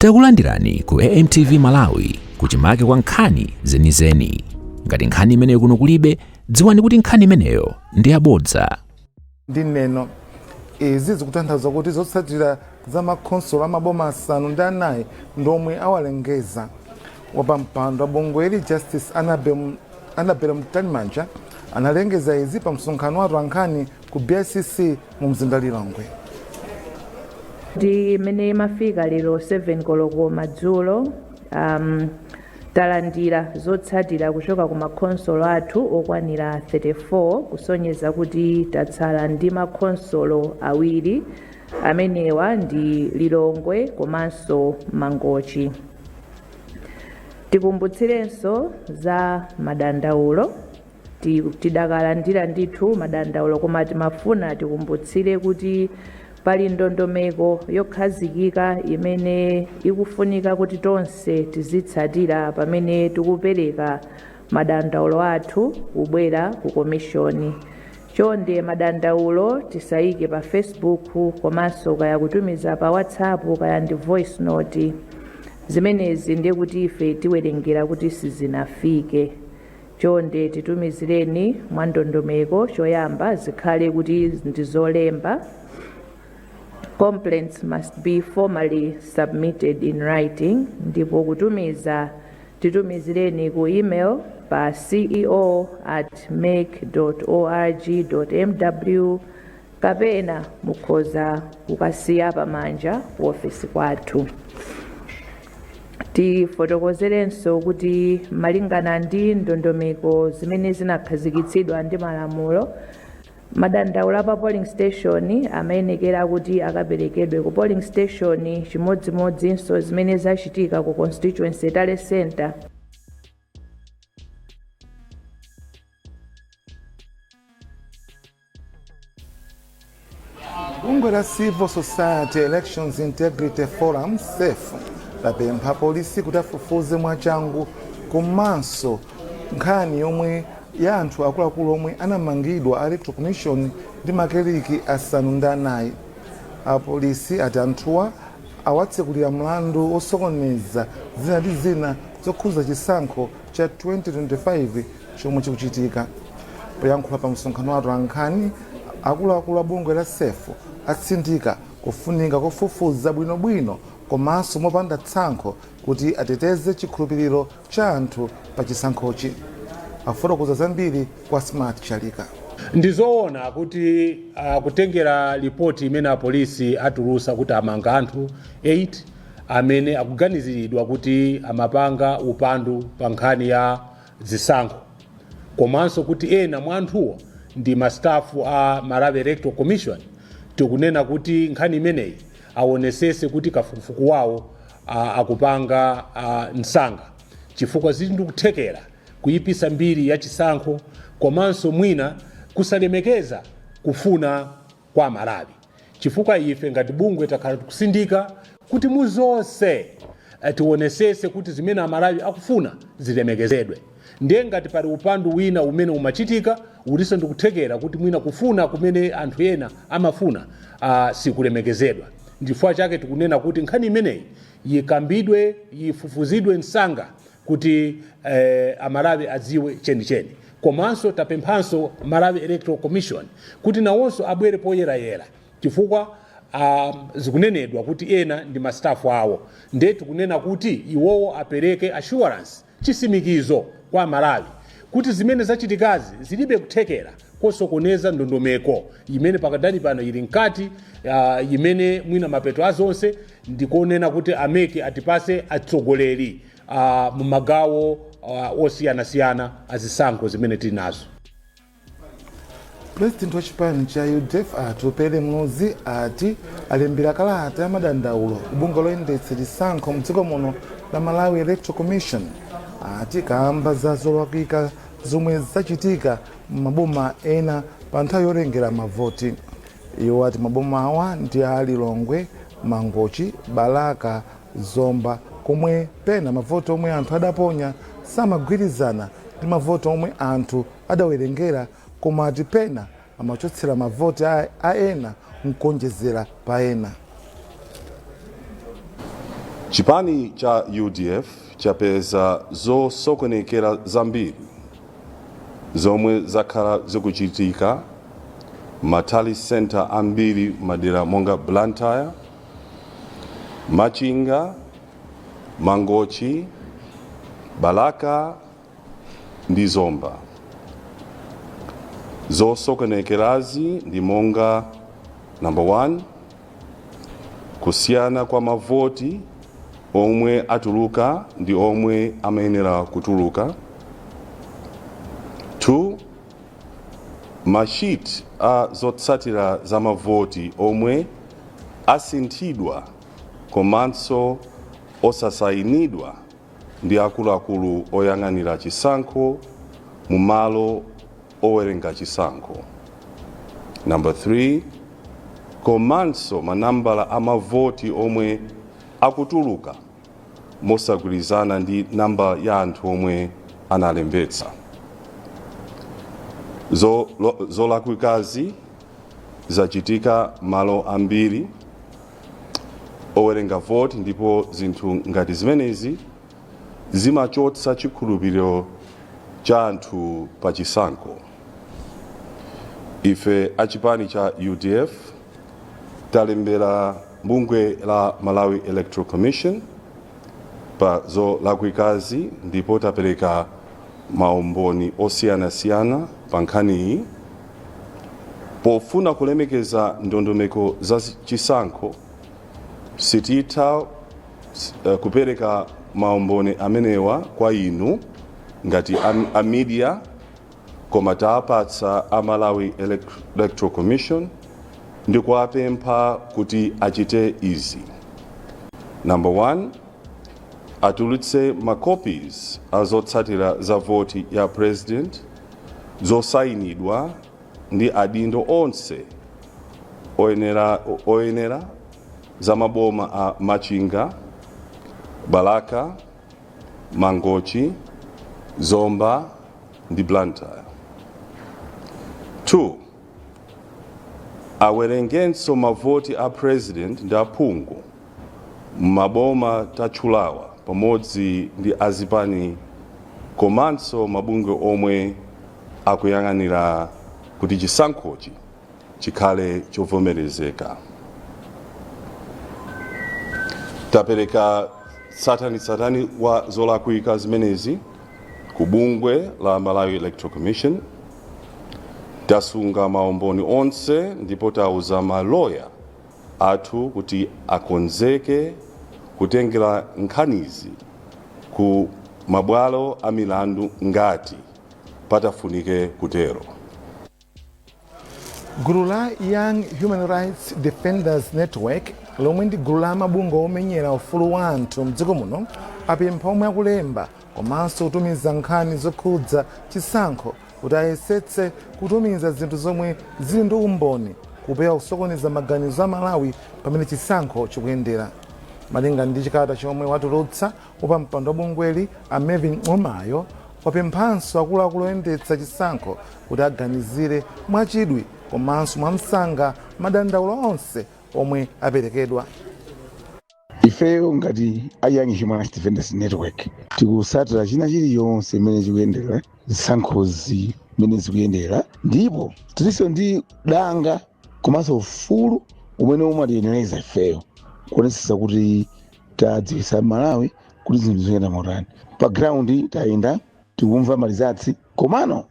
Takulandirani ku AMTV Malawi kuchimake kwa nkhani zenizeni. Ngati nkhani imeneyo kuno kulibe, dziwani kuti nkhani imeneyo ndi yabodza. Ndi Neno. Izi zikutanthauza kuti zotsatira za makhonsolo a maboma 4 ndomwe awalengeza. Wapampando wa bungweli Justice Annabel Mtalimanja analengeza izi pa msonkhano wa atolankhani ku BICC mu mzinda Lilongwe. Ndi imene imafika lero 7 koloko madzulo, talandira zotsatira kuchoka ku makhonsolo athu okwanira 34, kusonyeza kuti tatsala ndi makhonsolo awiri. Amenewa ndi Lilongwe komanso Mangochi. Tikumbutsirenso za madandaulo. Tidakalandira ndithu madandaulo, koma timafuna tikumbutsire kuti pali ndondomeko yokhazikika imene ikufunika kuti tonse tizitsatira pamene tikupereka madandaulo athu kubwera ku komishoni. Chonde, madandaulo tisayike pa Facebook komanso kaya kutumiza pa WhatsApp, kaya ndi voice note. Zimenezi ndiye kuti ife tiwerengera kuti sizinafike. Chonde titumizireni mwa ndondomeko. Choyamba zikhale kuti ndi zolemba. Complaints must be formally submitted in writing. Ndipo kutumiza, titumizireni ku email pa ceo@mec.org.mw, kapena mukhoza kukasiya pamanja ku ofesi kwathu. Tifotokozerenso kuti malingana ndi ndondomeko zimene zinakhazikitsidwa ndi malamulo, madandaulo pa polling station amayenekera kuti akaperekedwe ku polling station, chimodzimodzinso zimene zachitika ku constituency tally center. Bungwe la Civil Society Elections Integrity Forum, CSEIF, lapempha polisi kuti afufuze mwachangu komanso nkhani yomwe ya anthu akuluakulu omwe anamangidwa a Electoral Commission ndi makeliki 4. Apolisi ati anthuwa awatsekulira mlandu osokoneza zina ndi zina zokhuza chisankho cha 2025 chomwe chikuchitika. Poyankhula pa msonkhano wa atolankhani, akuluakulu a bungwe la CSEIF atsindika kufunika kofufuza bwinobwino komanso mopanda tsankho kuti ateteze chikhulupiriro cha anthu pa chisankhochi. Afotokoza zambiri kwa Smart Chalika. Ndizoona kuti kutengera ripoti imene apolisi atulusa kuti amanga anthu 8 amene akuganiziridwa kuti amapanga upandu pa nkhani ya zisankho, komanso kuti ena mwa anthuwo ndi mastafu a Malawi Electoral Commission, tikunena kuti nkhani imeneyi aonesese kuti kafukufuku wawo akupanga msanga, chifukwa zili ndikuthekera kuyipisa mbiri ya chisankho komanso mwina kusalemekeza kufuna kwa Malawi, chifukwa ife ngati bungwe takhala tikusindika kuti muzonse tionesese kuti zimene Amalawi akufuna zilemekezedwe. Ndiye ngati pali upandu wina umene umachitika, ulinso ndikuthekera kuti mwina kufuna kumene anthu ena amafuna sikulemekezedwa. Ndifukwa chake tikunena kuti nkhani imeneyi yikambidwe, yifufuzidwe msanga kuti Amalawi adziwe chenicheni. Komanso tapemphanso Malawi Electoral Commission kuti nawonso abwere poyerayera, chifukwa zikunenedwa kuti ena ndi mastafu awo. Ndiye tikunena kuti iwowo apereke assurance, chisimikizo kwa Malawi kuti zimene zachitikazi zilibe kuthekera kosokoneza ndondomeko imene pakadali pano ili mkati, imene mwina mapeto azonse ndikonena kuti a MEC atipase atsogoleri mu magawo osiyanasiyana azisankho zimene tili nazo. President wa chipani cha UDF Atupele Muluzi ati alembera kalata ya madandaulo kubungwe loyendetsa chisankho mdziko muno la Malawi Electoral Commission, ati kamba za zolakwika zomwe zachitika m'maboma ena pa nthawi yowerengera mavoti. Iwo ati maboma awa ndi a Lilongwe, Mangochi, Balaka, Zomba, komwe pena mavoti omwe anthu adaponya samagwirizana ndi mavoti omwe anthu adawerengera, koma ati pena amachotsera mavoti a ena nkuonjezera pa ena. Chipani cha UDF chapeza zosokonekera zambiri zomwe zakhala zikuchitika ma tally center ambiri madera monga Blantyre, Machinga, Mangochi, Balaka ndi Zomba. Zosokonekerazi ndi monga: number 1, kusiyana kwa mavoti omwe atuluka ndi omwe amayenera kutuluka; 2, ma sheet a zotsatira za mavoti omwe asinthidwa komanso osasayinidwa ndi akuluakulu oyang'anira chisankho mu malo owerenga chisankho; number 3, komanso manambala a mavoti omwe akutuluka mosagwirizana ndi namba ya anthu omwe analembetsa. Zolakwikazi zachitika malo ambiri owerenga voti, ndipo zinthu ngati zimenezi zimachotsa chikhulupiriro cha anthu pa chisankho. Ife achipani cha UDF talembera bungwe la Malawi Electoral Commission pa zolakwikazi ndipo tapereka maumboni osiyanasiyana pa nkhaniyi. Pofuna kulemekeza ndondomeko za chisankho, sititha kupereka maumboni amenewa kwa inu ngati a media, koma taapatsa a Malawi Electoral Commission ndi kuwapempha kuti achite izi: number 1, atulutse ma copies a zotsatira za voti ya president zosayinidwa ndi adindo onse oyenera za maboma a Machinga, Balaka, Mangochi, Zomba ndi Blantyre; 2, awerengenso mavoti a president ndi aphungu maboma tatchulawa pamodzi ndi azipani komanso mabungwe omwe akuyang'anira kuti chisankhochi chikhale chovomerezeka. Tapereka tsatanetsatane wa zolakwika zimenezi ku bungwe la Malawi Electoral Commission. Tasunga maumboni onse ndipo tauza maloya athu kuti akonzeke kutengera nkhanizi ku mabwalo a milandu ngati patafunike kutero. Gulu la Young Human Rights Defenders Network, lomwe ndi gulu la mabungwe omenyera ufulu wa anthu mdziko muno, apempha omwe akulemba komanso kutumiza nkhani zokhudza chisankho kuti ayesetse kutumiza zinthu zomwe zili ndi umboni, kupewa kusokoneza maganizo a Malawi pamene chisankho chikuyendera. Malinga ndi chikalata chomwe watulutsa wapampando wa bungweli a Mervyn Nhlumayo, wapemphanso akuluakulu oyendetsa chisankho kuti aganizire mwachidwi komanso mwamsanga madandaulo onse omwe aperekedwa. Ifeyo ngati a Young Human Rights Defenders Network tikusatira china chiliyonse imene chikuyendera zisankhozi imene zikuyendera, ndipo tilinso ndi danga komanso ufulu umene umatiyenereza ifeyo kuonetsetsa kuti tadziwitsa Malawi kuti zinthu zikuyenda motani pa ground. Tayenda, tikumva ma results, komano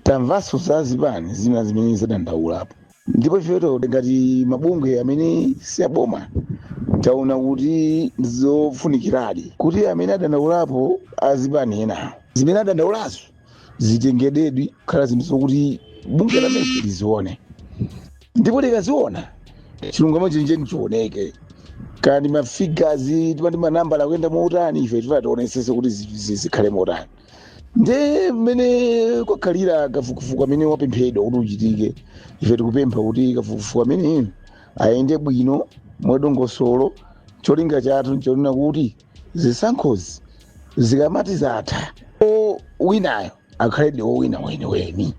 tamvanso za zipani zina zimene zadandaulapo, ndipo ifeyo ngati mabungwe amene si aboma taona kuti ndizofunikiradi kuti amene adandaulapo azipani enawo, zimene adandaulazo zitengedwe kukhala zinthu zokuti bungwe la MEC lizione, ndipo likaziona chilungamo chencheni chioneke. Kandi ma figures timati manambala akuyenda motani, ife tifuna tionesese kuti zikhale motani. Nde mmene kwakhalira kafukufuku amene wapemphedwa kuti uchitike, ife tikupempha kuti kafukufuku amene ayende bwino mwadongosolo. Cholinga chathu nchonena kuti zisankhozi zikamati zatha, owinayo akhaledi owina weniweni.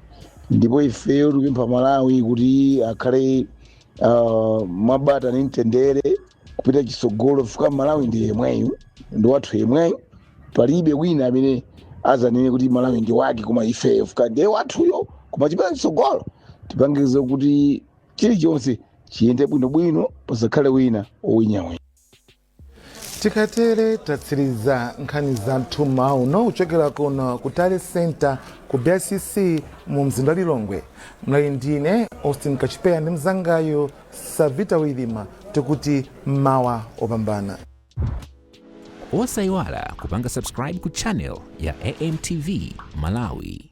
Ndipo ifeyo tikupempha Malawi kuti akhale mwabata ni mtendere. Kupita chitsogolo, fika Malawi ndi yemweyu, ndi wathu yemweyu. Palibe wina amene azanene kuti Malawi ndi wake koma ifeyo, fika ndiye wathuyo. Koma chipita chitsogolo, tipangize kuti chilichonse chiyende bwinobwino, pasakhale wina owinyawina. Tikatere tatsiriza nkhani zathu mauno kuchokera kuno ku Tally Center ku BICC mu mzinda wa Lilongwe. Mlali ndine Austin Kachipeya ndi mzangayo Savita Wilima. Tikuti mawa opambana. Osayiwala kupanga subscribe ku channel ya AMTV Malawi.